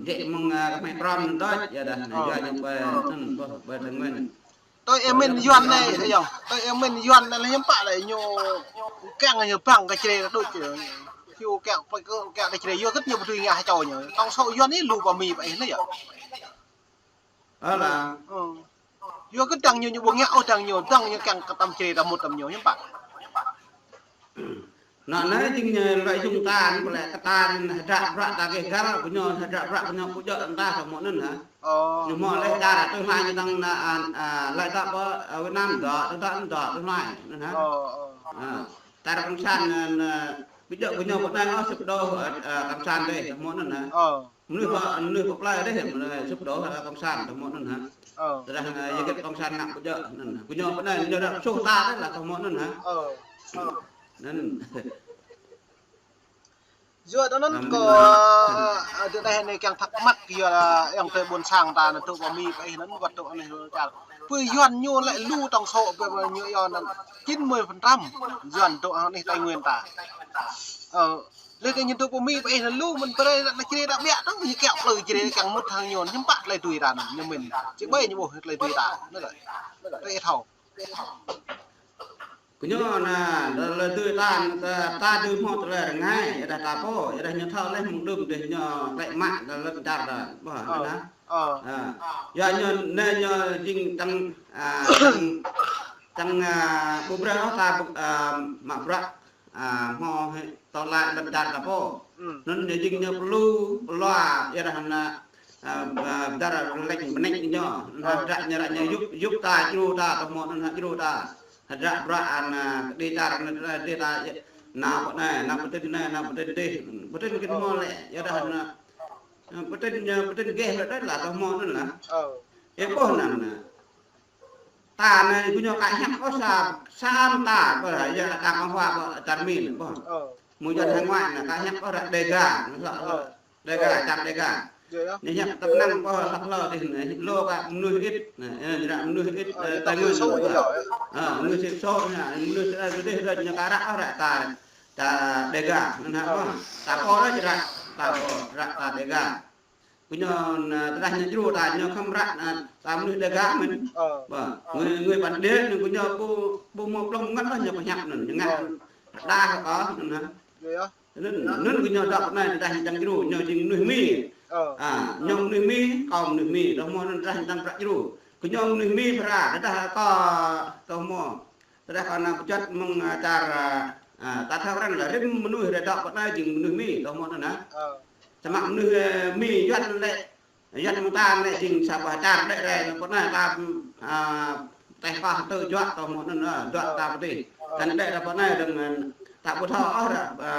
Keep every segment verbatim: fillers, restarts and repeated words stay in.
Jĕ mơ̆ng, a, kơ hmei krŏm anŭn đôč, yua dah, anai, yua ñu ƀơi, anŭn, ƀơi, ƀơi Tây Nguyên. Tui ih mĭn Yuan anai, ayŏng. Tui ih mĭn Yuan anai lĕ hiư̆m pă lĕ ñu kiăng ñu băng kơ Jrai đôč. Ñu kiăng, kiăng kơ Jrai, yua hơget ñu ƀu dưi ngă hơčâo ñu. Tổng số Yuan anai lu pơ Mi pơ ih anai yơh. Ơ lah. Ơ. Yua hơget dăng ñu, ñu ƀu ngă ôh dăng ñu, dăng ñu kiăng kơ tăm Jrai ta mŭt tăm ñu, hiư̆m pă. Anŭn anai jing ñu lợi dụng ta, anŭn pơlĕ kơ ta anŭn hơdră bruă ta gêh găl, gơñu hơdră bruă gơñu ƀu djơ̆ ta samơ̆ anŭn hă. Ơ. Ñu hmâo lĕ čar tui hlai ñu dăng anŭn, a, a, lĕ ta pơ, a, Việt Nam dŏ, ta dŏ, dŏ tui hlai anŭn hă. Ơ, ơ. A, čar cộng sản anŭn, a, ƀu djơ̆ gơñu pơ anai ôh sụp đổ, a, a, cộng sản dih, samơ̆ anŭn hă. Ơ. Mơnuih pơ, mơnuih pơ plơi dih, mơnuih sụp đổ, a, cộng sản, samơ̆ anŭn hă. Ơ. Tơdah, a, yua hơget cộng sản ngă ƀu djơ̆ anŭn hă. Gơñu pơ anai ñu ră soh ta dih lah samơ̆ anŭn hă. Ơ. Anŭn. Yua anŭn kơ, a, tơ anai anai kiăng thắc mắc yua là ayŏng adơi ƀôn sang ta anŭn dŏ pơ Mi pơ ih anŭn wơ̆t dŏ anai čar. Pơ Yuan ñu lĕ lu tổng số pơ ñu yua anŭn chín mươi phần trăm Yuan dŏ anai Tây Nguyên ta. Ơ, lĕ kơ ñu dŏ pơ Mi pơ ih anŭn lu mơ̆n pơ anai anŭn Jrai ta ƀiă dong, ñu kiăng plư Jrai kiăng mŭt hăng ñu, hiư̆m pă tơlơi tui ta anŭn, ñu mĭn. Či ƀai ñu ƀuh tơlơi tui ta. Anŭn lĕ. Tui ih thâo. Gơñu anŭn, tơlơi tui ta, ta, ta dưi hmâo tơlơi rơngai, yua dah ta pô, yua dah ñu thâo lĕ mơ̆ng đưm dih ñu klĕ mă, tơlơi lŏn čar ta, ƀuh, ơ, anŭn hă. Ơ. A. Yua ñu, anai ñu jing tăng, a, tăng, tăng, a, ƀu brơi ôh ta, a, mă bruă, a, hmâo hĭ tơlơi lŏn čar ta pô. Ư. Anŭn ñu jing ñu pơlŭ, pơlua, yua dah anŭn, a, a, dar lĕ bơnĕč ñu, anŭn hă, ơ, ră ñu, ră ñu yŭp, yŭp ta, djru ta, tơhmô anŭn hă djru ta. Hơdră bruă anŭn, a, kơđi čar anŭn, a, dih ta, nao pơ anai, nao pơtĭn anai, nao pơtĭn dih. Pơtĭn kơ hmâo lĕ, yua dah anŭn, a, pơtĭn, a, pơtĭn gêh lĕ đôč lah, tơhmô anŭn lah. Ơ. Ih ƀuh anŭn, a. Ta anai gơñu ka hiăp ôh sa, sa ta, ƀuh, yua ta ngă hua ƀuh čar Mi anŭn, ƀuh. Ơ. Mơ̆ng Yuan hải ngoại anŭn, ka hiăp ôh ră Đêga, anŭn lă, lă. Ơ. Đêga, čar Đêga. Yơh, yơh. Ñu hiăp tơpơnăng pơ hlăk hlâo dih anai, hit lô ka mơnuih hit, anai, anai, ră mơnuih hit, ơ, ơ, Tây Nguyên thiểu số anŭn, yơh. Ơ, mơnuih thiểu số anai, mơnuih, ơ, dih, dih, ñu ka ră, ră ta, ta Đêga, anŭn hă, ơ, ƀuh. Ta pô ră, ră, ta pô, ră ta Đêga. Gơñu, anai, tơdah ñu djru ta, ñu khŏm ră, anai, ta mơnuih Đêga mơ̆n. Ơ. Ƀuh, người, người bản địa anŭn gơñu ƀu, ƀu hmâo blung bơngăt ôh ñu pơhiăp anŭn, ñu ngă, ơ, đa kơ, anŭn hă. Yơh, yơh. Anŭn, anŭn gơñu dŏ pơ anai tơdah ñu čang djru, ñu jing mơnuih Mi. Ơ. A, ñu mơnuih Mi, kâo mơnuih Mi, tơhmô anŭn tơdah ñu čang prăk djru. Gơñu mơnuih Mi phara, tơdah kâo tơhmô. Tơdah kâo nao pơjuăt mơ̆ng, a, čar, a, a, ta thâo arăng lĕ rĭm mơnuih rai dŏ pơ anai jing mơnuih Mi, tơhmô anŭn hă. Ơ. Samơ̆ mơnuih, ơ, Mi Yuan lĕ, Yuan mơ̆ng ta lĕ jing sa boh čar lĕ rai pơ anai ta, a, teh pah tơ juă tơhmô anŭn, a, juă ta pơtih. Ơ. Kăn lĕ rai pơ anai dơ̆ng, a, ta ƀu thâo ôh ră, a,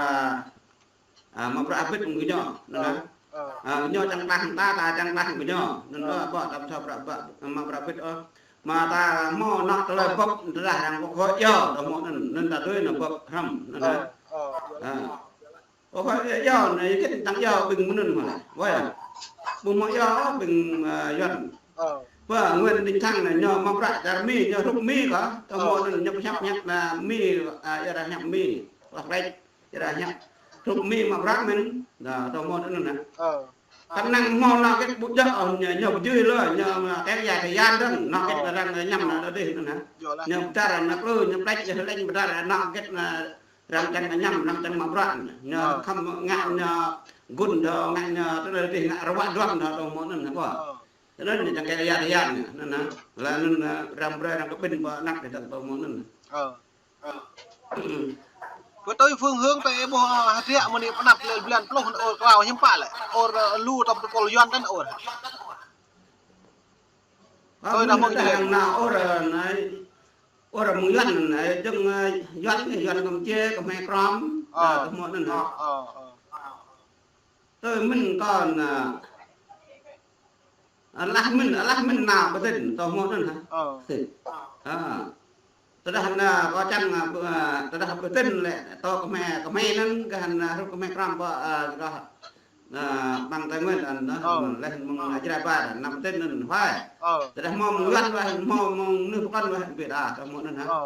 a, mă bruă hơbĭt mơ̆ng gơñu, anŭn hă. Ơ, ơ. A, gơñu čang klah ta, ta čang klah gơñu. Anŭn, ơ, ơ, ƀuh, ta ƀu thâo bruă, bruă, mă bruă hơbĭt ôh. Mă ta hmâo anŏ tơlơi bưp, tơdah arăng kơ kơ iâu, tơhmô anŭn, anŭn ta tui anŭn bưp hrŏm, anŭn hă. Ơ, ơ. A. Ơ, kơ iâu, anai kơ čang iâu ƀing mơnŭn mơ̆n. Wơ̆t. Ƀu hmâo iâu ôh ƀing, ơ, Yuan. Ơ. Ƀuh, Nguyễn Đình Thắng anai, ñu mă bruă čar Mi, ñu hrup Mi kơ. Tơhmô, ơ, anŭn ñu pơhiăp hiăp anŭn Mi, a, yua dah hiăp Mi. Wah, klĕč. Yua dah hiăp hrup Mi mă bruă mơ̆n. Dah, tơhmô anŭn anai. Ơ. Kơnang hmâo anŏ hơget ƀu djơ̆, ơ, ñu, ñu ƀu djơ̆ lơi, ñu, ơ, kơ ia tơ Yuan dơ̆ng, anŏ hơget, ơ, arăng añăm anŭn dih anŭn hă. Yơh lah. Ñu pơdar anŏ klư, ñu klĕč, ñu klĕč pơdar anŏ hơget anŭn arăng čang añăm, arăng čang mă bruă. Ñu, ơ, khŏm ngă ñu gŭn dŏ, ngă ñu tơlơi dih ngă rơwă duăm dŏ tơhmô anŭn hă ƀuh. Ơ. Anŭn ñu čang kơ ia tơ Yuan anŭn hă. Lĕ anŭn, ơ, arăng brơi arăng kơ ƀĭn ƀơi anăp dih dŏ tơhmô anŭn. Ơ. Pơ tui phương hướng tơ ih ƀuh, ơ, hơdră mơ̆ng anai pơ anăp lĕ blan pluh anŭn ôr klâo hiư̆m pă lĕ. Ôr, ơ, lu tơm tơpul Yuan tơ̆n ôr. Ơ, tui dah mơ̆ng tơlơi anŭn ôr, ơ, anai, ôr mơ̆ng Yuan anai, jơ̆ng, ơ, Yuan anai, Yuan Campuchia, Khmer Krom, ơ, dah tơhmô anŭn hă. Ơ, ơ, ơ. Tui mĭn kâo anŭn, ơ, Alah mĭn, alah mĭn nao pơtĭn, tơhmô anŭn hă. Ơ. Hă. Tơdah anŭn kâo čang, ơ, tơdah pơtĭn lĕ, tơ Khmer, Khmer anŭn, kơ anŭn, ơ, hrup Khmer Krom pơ, ơ, kơ, ơ, ƀing Tây Nguyên anŭn, ơ, ơ, lĕ mơ̆ng Jrai ba, anŭn pơtĭn anŭn huai. Ơ. Tơdah hmâo mơ̆ng Yuan huai, hmâo mơ̆ng mơnuih pơkŏn huai, ƀiă dah, tơhmô anŭn hă. Ơ.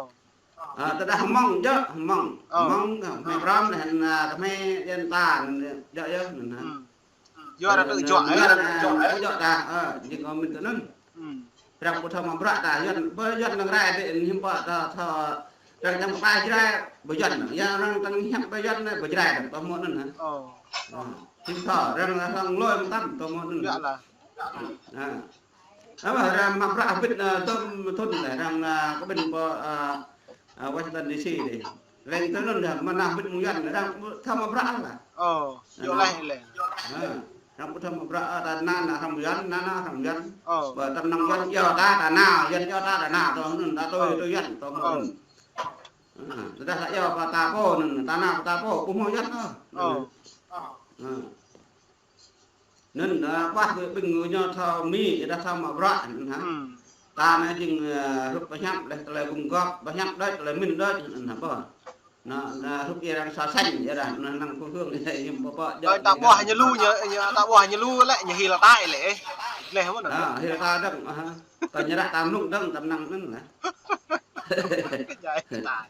Ơ, tơdah Hmông djơ̆, Hmông. Ơ. Hmông, Khmer Krom, lĕ anŭn, ơ, Khmer Yên ta, djơ̆ yơh, anŭn hă. Ư. Yua arăng tŭ juă, yua arăng tŭ juă, ơ, ñu kơ mĭn tui anŭn. Arăng ƀu thâo mă bruă ta, Yuan, ƀơi Yuan lăng rai dih, hiư̆m pă ta thâo, arăng čang pơpă Jrai, ƀơi Yuan, ya arăng čang hiăp ƀơi Yuan, ƀơi Jrai, ta mơ̆ anŭn hă. Ơ, hiư̆m thâo, arăng lăng lôi mơtam, ta mơ̆ anŭn. Yua lah. Ơ. Ama arăng mă bruă hơbĭt, ơ, tơm thŭn lĕ, arăng, ơ, kơ ƀing pơ, ơ, ơ, Washington D C dih. Leng tơ anŭn dah, mơnah hơbĭt mơ̆ng Yuan, arăng thâo mă bruă lah. Ơ, yua lah lĕ. Ơ, arăng ƀu thâo mă bruă, ơ, ta nao nao hrŏm Yuan, nao nao hrŏm Yuan. Ơ. Ƀơi tơnăng Yuan iâu ta, ta nao, Yuan iâu ta, ta nao, tơ anŭn, ta tui, ơ, tui Yuan, tơ anŭn. Ơ. Ơ, tơdah ta iâu pơ ta pô anŭn, ta nao pơ ta pô, ƀu hmâo Yuan ôh. Ơ. Ơ. Anŭn, ơ, ƀah kơ ƀing ñu thâo mĭn, dah thâo mă bruă anŭn hă. Ta anai jing, ơ, hrup pơhiăp leh tơlơi gum gop, pơhiăp đôč, tơlơi mĭn đôč, anŭn hă pô. Anŭn, anŭn hrup arăng so sánh, yơh dah, anŭn năng phương hướng, hiư̆m pơpă, ơ, ta ƀuh ñu lu, ñu, ñu, ta ƀuh ñu lu lĕ, ñu hil ta lĕ, leh mơ̆n. Ơ, hil ta dơ̆ng, ơ. Kơ ñu ră ta mlŭk dơ̆ng, ta năng anŭn lah. Jai ta.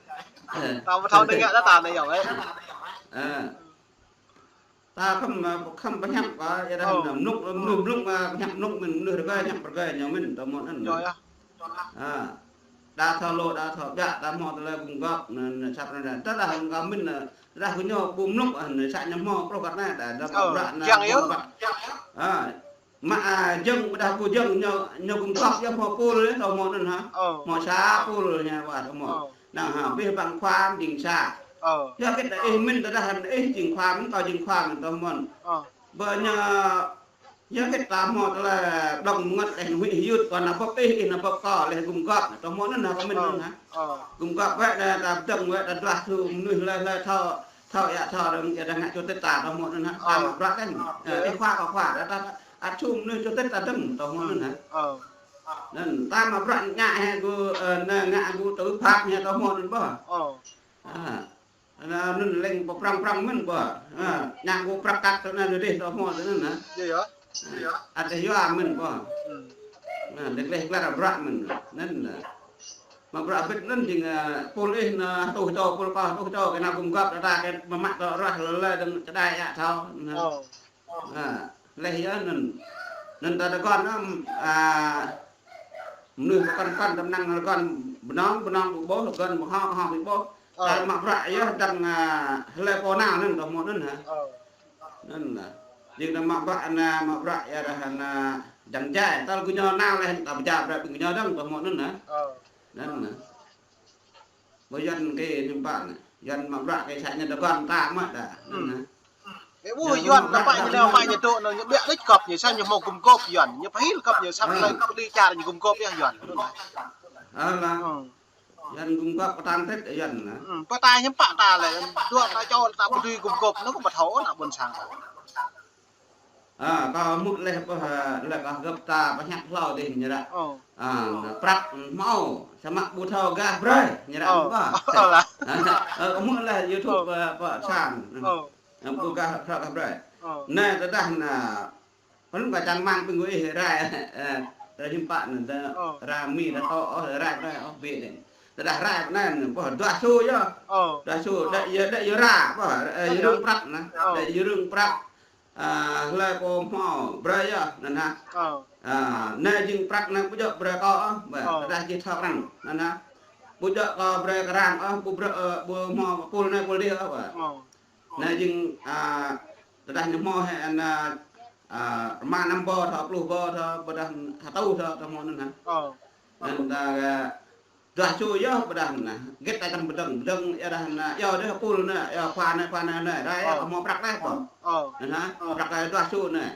Ơ. Ta ƀu thâo đing ngă ta anai yơh, ơ. Ơ. Ta khŏm, ơ, khŏm pơhiăp kơ, yơh dah, ơ, mlŭk, mlŭk, mlŭk, ơ, pơhiăp mlŭk mĭn, mlŭk rơgơi, hiăp rơgơi ñu mĭn, ta mơ̆ anŭn. Yơh, yơh. Ơ. Đa thâo lô, đa thâo biă, ta hmâo tơlơi gum gop, anŭn, anŭn, săp anŭn, ta dah hăng kơ mĭn, ơ, dah kơ ñu ƀu mlŭk, ơ, anŭn, sa ñu hmâo, kơlôh kơ anai, ta, ta, ơ, bruă anai, kiăng yơh. Ơ. Mă, ơ, jơ̆ng, ƀôdah ƀu jơ̆ng, ñu, ñu gum gop, yơh hmâo pôl, yơh, ta mơ̆ anŭn hă. Ơ. Hmâo sa pôl, ñu ƀuh, ta mơ̆. Ơ. Năng hă, abih bang khua jing sa. Ơ. Yua hơget dah ih mĭn tơdah ih jing khua mơ̆n, kâo jing khua mơ̆n, ta mơ̆. Ơ. Ƀơi ñu, yua hơget ta hmâo tơlơi blŏng mơngăt ih huĭ hyưt, kâo nao bưp ih, ih nao bưp kâo, leh gum gop, ta mơ̆ anŭn hă, kâo mĭn anŭn hă. Ơ. Gum gop wơ̆t, dah ta pơdơ̆ng wơ̆t, ta duah su mơnuih lơi lơi thâo, thâo yă thâo, dơ̆ng, yă dah ngă čô tĭt ta, ta mơ̆ anŭn hă, ta mă bruă kơ. Ơ, ih khua kâo khua, ta, ta, ăt su mơnuih čô tĭt ta dơ̆ng, ta mơ̆ anŭn hă. Ơ. Anŭn, ta mă bruă ngă hĕ gu, ơ, anai ngă gu tơ phak hĕ ta mơ̆ anŭn ƀơh. Ơ. Ơ. Anŭn, anŭn leng pơprang prang mơ̆n ƀơh. Ơ, ngă gu prăk kăk tơ anai dih ta mơ̆ tơ anŭn hă. Yơh, yơh. Ơ. Ăt yua mơ̆n ƀơh. Ơ, leh leh glar bruă mơ̆n. Anŭn, ơ. Mă bruă hơbĭt anŭn jing, ơ, pôl ih nao hơtuh čô, pôl kâo hơtuh čô, kơ nao gum gop ta, kơ mă mă tơ ruah lơi lơi dơ̆ng čơđai yă thâo. Anŭn. Ơ. Ơ, leh yơh anŭn. Anŭn ta rơgŏn, ơ, mơnuih pơkŏn pơkŏn, tơm năng rơgŏn bơnong, bơnong ƀu ƀuh, rơgŏn pơhŏ, pơhŏ ƀu ƀuh. Ơ. Ta mă bruă yơh dơ̆ng, ơ, hlơi pô nao anŭn, ta mơ̆ anŭn hă. Ơ. Anŭn lah. Jing ta mă bruă anai, mă bruă yơh dah anai, dơ̆ng jai, tal gơñu nao leh, ta pơjao bruă ƀing gơñu dơ̆ng, ta mơ̆ anŭn hă. Ơ. Anŭn lah. Ƀơi Yuan kơ hiư̆m pă anai. Yuan mă bruă kơ sa ñu rơgŏn ta mơ̆ dah. Ơ. Anŭn hă. Ơ, ƀu Yuan Yuan mă bruă ta pă ñu dah nao, pă ñu dŏ, ñu biă đôč gop ñu, sa ñu hmâo gum gop Yuan. Ñu pơhil gop ñu, sa lơi pơđĭ čar ñu gum gop yơh Yuan. Anŭn hă. Ơ lah. Ơ. Yuan gum gop kơtang tĭt Yuan lah. Ơ, pơtă hiư̆m pă ta lĕ, dua ta čô ta pơđĭ gum gop, anŭn kơ ƀu thâo ană ƀôn sang ta. Ơ, kâo hmư̆ leh pơ, ơ, leh kâo gơ̆p ta pơhiăp hlâo dih ñu ră. Ơ. Ơ, prăk hmâo, samơ̆ ƀu thâo gah brơi, ñu ră. Ơ. Ơ, lah. Ơ, kâo hmư̆ leh YouTube, ơ, pơ sang. Ơ. Ơ, ƀu gah prăk gah brơi. Ơ. Anai tơdah anai, pơnŭn kâo čang rơmang ƀing gơ̆ ih rai, ơ, rai hiư̆m pă anai, ơ, rai mĭn, rai tŏ, ơ, rai brơi, ơ, ƀiă dih. Tơdah rai anai, ƀơh duah su yơh. Ơ. Duah su, đĕ yơh, đĕ yơh ra, ƀơh, ơ, yơh rơ̆ng prăk anai. Ơ. Đĕ yơh rơ̆ng prăk. Ơ, hlơi pô hmâo brơi yơh, anŭn hă. Ơ. Ơ, anai jing prăk anai ƀu djơ̆ brơi kâo, ơ, ƀơh, ơ, tơdah čih thâo arăng, anŭn hă. Ƀu djơ̆ kâo brơi kơ arăng, ơ, ƀu brơi, ơ, ƀu hmâo pôl anai pôl dih, ơ, ƀơh. Ơ. Anai jing, ơ, tơdah ñu hmâo hĕ, anŭn, ơ, rơma năm ƀô thâo, pluh ƀô thâo, ƀôdah hơtuh thâo, ta mơ̆ anŭn hă. Ơ. Anŭn ta, ơ, duah su yơh ƀôdah anai. Hơget ta čang pơdơ̆ng, pơdơ̆ng yơh dah anai, yơh dah pôl anai, yơh khua anai, khua anai anai, dah yơh, ơ, hmâo prăk dah pô. Ơ. Anŭn hă, ơ, prăk dah duah su anai.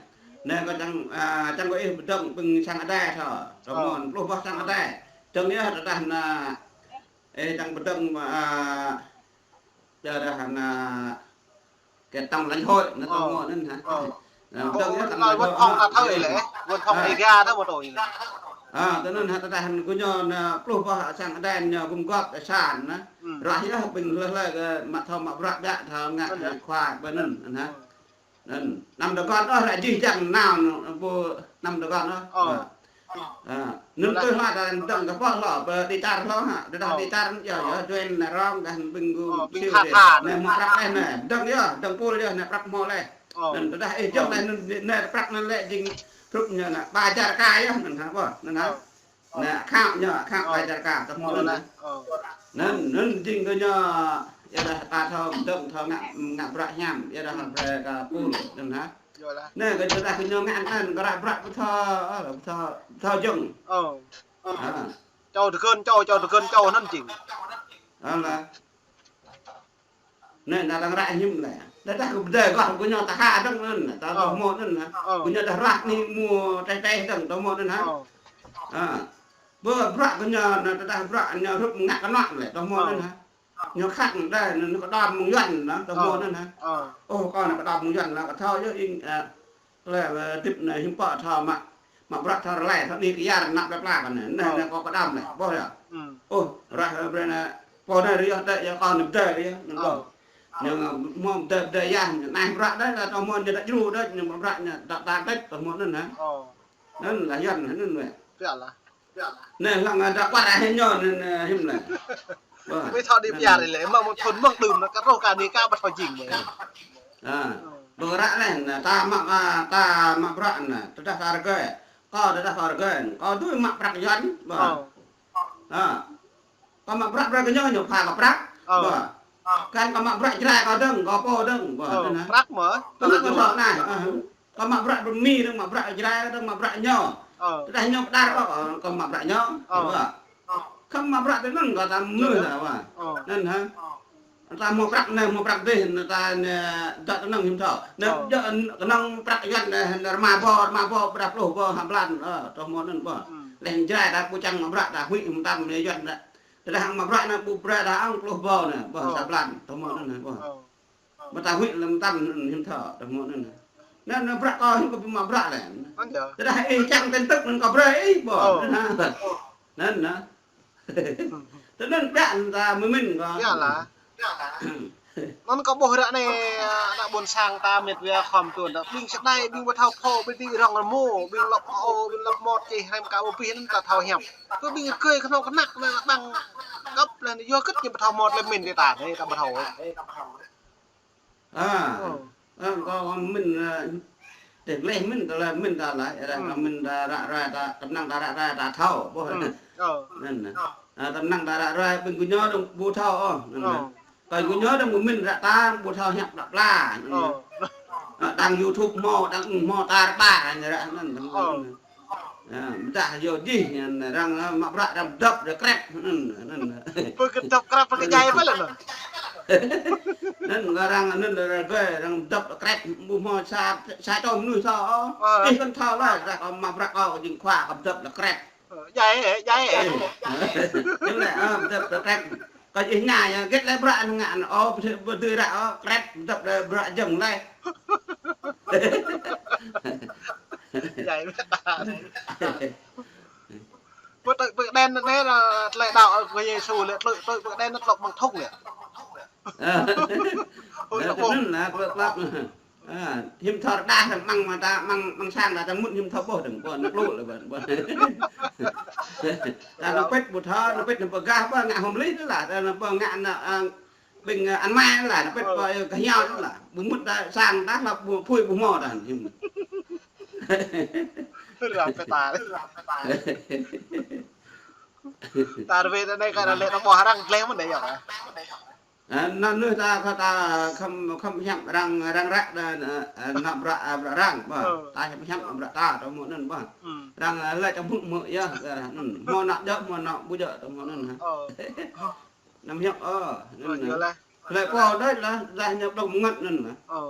Anai kâo čang, ơ, čang kơ ih pơdơ̆ng ƀing sang adai thâo. Ơ. Rơmon pluh boh sang adai. Dơ̆ng yơh tơdah anai, ơ, čang pơdơ̆ng, ơ, yơh dah anai, kơ tổng lãnh hội, anŭn ta mơ̆ anŭn hă. Ơ. Anŭn, ơ, pơdơ̆ng yơh tổng lãnh hội, văn phòng ta thâo lĕ, văn phòng Dega ta mơ̆ tui lĕ. Ơ, tơ anŭn hă tơdah gơñu anai pluh boh sang adai ñu gum gop tơ sang anai. Ơ. Ruah yơh ƀing hlơi hlơi kơ mă thâo mă bruă biă thâo ngă khua ƀơi anŭn, anŭn hă. Ơ. Anŭn, anăm rơgŏn ôh, ră jih jang nao, ƀu anăm rơgŏn ôh. Ơ. Ơ. Ơ, anŭn tui hloh ta dơ̆ng kơ pô hloh, pơđĭ čar hloh hă, tơdah đĭ čar yơh, yơh, duen anai rong, gah ƀing gum, ơ, ƀing siu tha dih. Tha anai. Anai hmâo prăk leh anai, dơ̆ng yơh, dơ̆ng pôl yơh, anai prăk hmâo leh. Ơ. Anŭn tơdah ih jŏng lĕ anŭn, anai prăk anŭn lĕ jing hrup ñu anŭn ba hơjar ka yơh anŭn hă, ƀôh, anŭn hă. Ơ. Anŭn account ñu, account ba hơjar ka, tơhmô anŭn hă. Ơ. Anŭn, anŭn jing kơ ñu, yua dah ta thâo dơ̆ng, thâo ngă, ngă bruă hiam, yua dah brơi kơ pul, anŭn hă. Anai kơ tơdah kơ ñu ngă anŭn, kơ ră bruă ƀu thâo, ơ, ƀu thâo, ƀu thâo jŏng. Ơ. Ơ. Čô tơgơ̆n čô, čô tơgơ̆n čô anŭn jing. Ơ lah. Anai, anai lăng ră hiư̆m lĕ. Tơdah kơ pơdơi gah kơ ñu ta ha dơ̆ng anŭn, ta tơhmô anŭn hă. Kơ ñu dah ră anai mơ̆ tơtơ̆ dơ̆ng, tơhmô anŭn hă. Ơ. Ƀơ bruă kơ ñu, anai tơdah bruă ñu hrup ngă kơnuă lĕ, tơhmô anŭn hă. Ñu khăt đơi, ñu kơđom mơ̆ng Yuan anŭn, tơhmô anŭn hă. Ơ. Ôh, kâo anŭn kơđom mơ̆ng Yuan anŭn, kâo thâo yơh ing, ơ, lĕ, ơ, tip anai hiư̆m pă thâo mă, mă bruă thâo rơlai, thâo anai kơ yar anăp plơi pla kâo anai. Anai, anai kâo kơđom lĕ, ƀôh yơh. Ôh, ră, ơ, brơi anai, pô anai rơyơh đơi, yơh kâo anai pơdơi rơyơh, anŭn ƀôh. Ñu mơ̆ pơdơi, pơdơi yah, anai bruă đơi, lah tơhmô ñu đă djru đơi, ñu mă bruă ñu đă ta đĕč, tơhmô anŭn hă. Anŭn lah Yuan, anŭn wĕ. Anai lăng, ơ, dă kuăt ah ñu anŭn, ơ, hiư̆m lĕ. Ƀu thâo đĭ pơyar lĕ, mơ̆ng mơ̆ng thun mơ̆ng đưm anŭn, kơ rôh kơ anai kơ ƀu thâo jing lĕ. Ơ, ƀơ ră lĕ, anŭn, ta mă, ơ, ta mă bruă anŭn, tơdah ta rơgơi. Kâo tơdah kâo rơgơi, kâo dưi mă prăk Yuan, ƀôh. Ơ. Ơ. Kâo mă bruă brơi kơ ñu, ñu pha kâo prăk. Ơ. Ƀôh. Kăn kâo mă bruă Jrai kâo dơ̆ng, kâo pô dơ̆ng, ƀôh. Ơ, anŭn hă. Prăk mơ̆? Kâo mă bruă anai, ơ. Kâo mă bruă Mi dơ̆ng, mă bruă Jrai dơ̆ng, mă bruă ñu. Ơ. Tơdah ñu pơđar kâo, kâo mă bruă ñu. Ơ. Ƀôh. Khŏm mă bruă tui anŭn kâo ta mơnuih ta, ƀôh. Ơ. Anŭn hă. Ta hmâo prăk anai, hmâo prăk adih, anŭn ta anai dŏ tơnăng hiư̆m thâo. Anai dŏ kơnơ̆ng prăk Yuan anai, anai rơma ƀô̆, rơma ƀô̆, pơđar pluh ƀô̆ ha blan, ơ, tơhmô anŭn ƀôh. Leh Jrai ta ƀu čang mă bruă ta huĭ mơtam anai Yuan ta. Tơdah hăng mă bruă anai ƀu brơi ta ăng pluh ƀô̆ anai, ƀôh sa blan, tơhmô anŭn ƀôh. Mơ̆ ta huĭ lăm tăn hiư̆m thâo, tơhmô anŭn. Anŭn, anŭn bruă kâo hiư̆m kâo ƀu mă bruă lĕ. Tơdah ih čang tin tức anŭn kâo brơi ih ƀôh. Anŭn hă. Anŭn hă. Tui anŭn biă ta mơ̆n kâo. Biă lah. Anŭn kâo ƀuh ră anai, ană ƀôn sang ta mĕt wa khŏm tuôn ta. Ƀing čơđai, ƀing ƀu thâo pô, ƀing dĭ rŏng rơmô, ƀing lŏp ô, ƀing lŏp mŏt čih hrăm ka ƀu pih anŭn ta thâo hiăp. Kơ ƀing rơgơi kơnơ̆ng kơnăk anŭn ƀăng găp lĕ yua hơget ñu ƀu thâo mŏt lĕ mĭn dih ta, dih ta ƀu thâo. Ơ. Ơ, kâo mĭn, ơ, tơlơi mĭn, tơlơi mĭn ta lah, ơ, kâo mĭn ta ră ruai ta, tơnăng ta ră ruai ta thâo, ƀôh. Anŭn. Ơ, tơnăng ta ră ruai, ƀing gơñu dơ̆ng ƀu thâo ôh, anŭn. Kâo gơñu dơ̆ng mĭn ră ta, ƀu thâo hiăp đă pla, anŭn. Ơ, đang YouTube hmâo, đang ưng hmâo ta rơpa, anŭn ră, anŭn. Ơ, ƀôdah yua dih, arăng, ơ, mă bruă arăng pơdŏp, arăng krep, anŭn, anŭn. Pơkơdŏp krep, pơkơdjai pơ lĕ anŭn. Anŭn, arăng, anŭn, arăng pơdŏp krep, ƀu hmâo sa, sa čô mơnuih thâo. Ơ. Ih kăn thâo lah, dah kâo mă bruă kâo jing khua kâo pơdŏp krep. Ơ, djai, djai. Ơ. Jing lĕ, ơ, pơdŏp krep. Kâo ih ña, hơget lĕ bruă anŭn ngă, ơ, pơdơi ră, ơ, krep, pơdŏp lĕ bruă jơ̆ng lĕ. Djai. Pơtui pơkơđen anai lah tơlơi đaŏ kơ Yêsu lĕ, tơlơi, tơlơi pơkơđen anŭn tlŏp mơ̆ng thŭng lĕ. Ơ. Ơ, tui anŭn lah, klăp, klăp. Ơ, hiư̆m thâo rơđah dơ̆ng mơ̆ng mă ta, mơ̆ng, mơ̆ng sang ta, ta mŭt hiư̆m thâo ƀôh dơ̆ng, ƀôh, anŭn klŭ lĕ, ƀôh, ƀôh. Ta anŭn pĭt ƀu thâo, anŭn pĭt anŭn pơgah, ƀôh, ngă hom lih tơlah, ta anŭn ƀôh ngă anŭn, ơ, ƀing, ơ, ăn mai tơlah, anŭn pĭt ƀôh, ơ, kơ hiao tơlah. Ƀu mŭt ta sang ta, lah ƀu phui ƀu hmâo ta, hiư̆m. Ră pĕ ta. Ta rơwĕ ta anai kơ ta lĕ ta ƀuh arăng gleh mơ̆n dih yơh. Ơ, anŭn mơnuih ta kơ ta khŏm, khŏm hiăp arăng, arăng ră ta, ơ, ơ, nă bruă, ơ, bruă arăng, ƀôh. Ơ. Ta hiăp, hiăp bruă ta, tơhmô anŭn, ƀôh. Arăng, ơ, lĕ čăm hŭk mơ̆ yơh, ơ, anŭn. Hmâo nă djơ̆, hmâo nă ƀu djơ̆, tơhmô anŭn hă. Ơ. Anăm hiăp, ơ, anŭn. Ơ, yơh lah. Lĕ pô đôč lah, dah ñu dŏ mơngăt anŭn lah. Ơ.